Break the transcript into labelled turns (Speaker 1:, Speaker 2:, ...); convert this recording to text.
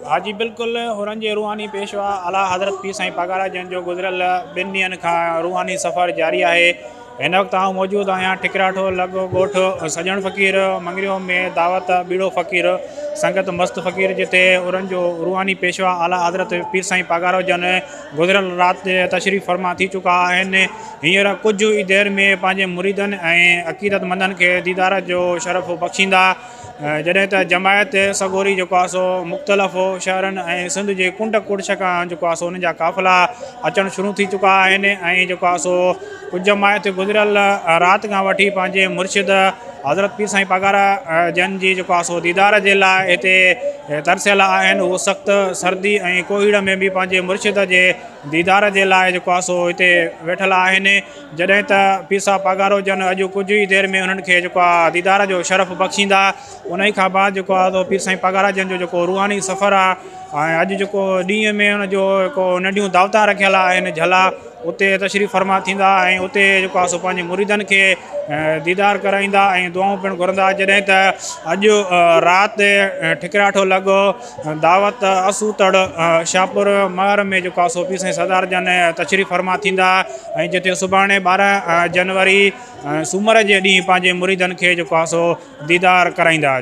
Speaker 1: ها جي بلڪل حرن جي روحاني پيشوا اعليٰ حضرت پير سائين پاڳارا جن جو گذريل ٻن ڏينهن کان روحاني سفر جاري آهي هن وقت آئون موجود آهيان ٺڪراٺو لڳ ڳوٺ سڄڻ فقير مڱريو ۾ دعوت ٻيڙو فقير سنگت مست فقير جتي حرن جو روحاني پيشوا اعليٰ حضرت پير سائين پاڳارو جن گذريل رات تشريف فرما ٿي چڪا آهن هينئر ڪجهه ئي دير ۾ پنهنجي مريدن ۽ عقيدتمندن کي ديدار جو شرف بخشيندا جڏهن ته جماعت سڳوري جيڪو آهي سو مختلف شهرن ۽ سنڌ جي ڪنڊ ڪڙڇ کان جيڪو آهي سو انهن جا قافلا اچڻ شروع ٿي چڪا آهن ۽ جيڪو آهي سو ڪجهه جماعت گذريل رات کان وٺي پنهنجي مرشد حضرت پير سائين پاڳارا جن جي جيڪو آهي سو ديدار جي لاء هتي ترسيل آهن اهو سخت سردي ۽ ڪوهيڙ ۾ به پنهنجي مرشد جي ديدار جي لاء جيڪو آهي سو هتي ويٺل آهن جڏهن ته پير صاحب پاڳارو جن اڄ ڪجهه ئي دير ۾ انهن کي جيڪو آهي ديدار جو شرف بخشيندا. انهي کان بعد جيڪو آهي سو پير سائين پاڳارا جن جو جيڪو روحاني سفر آهي ۽ اڄ جيڪو ڏينهن ۾ ان جو جيڪو ننڍيون دعوتان رکيل آهن جهلا اتي تشريف فرما ٿيندا ۽ اتي جيڪو آهي سو پنهنجي مريدن کي ديدار ڪرائيندا ۽ دعائون پڻ گهرندا جڏهن ته اڄ رات ٺڪراٺو لڳ دعوت اسوتڙ شاهپور مهر ۾ جيڪو آهي سو پير سائين سردار جن تشريف فرما ٿيندا ۽ جتي سڀاڻي 12 جنوري سومر جي ڏينهن پنهنجي مريدن کي جيڪو آهي سو ديدار ڪرائيندا.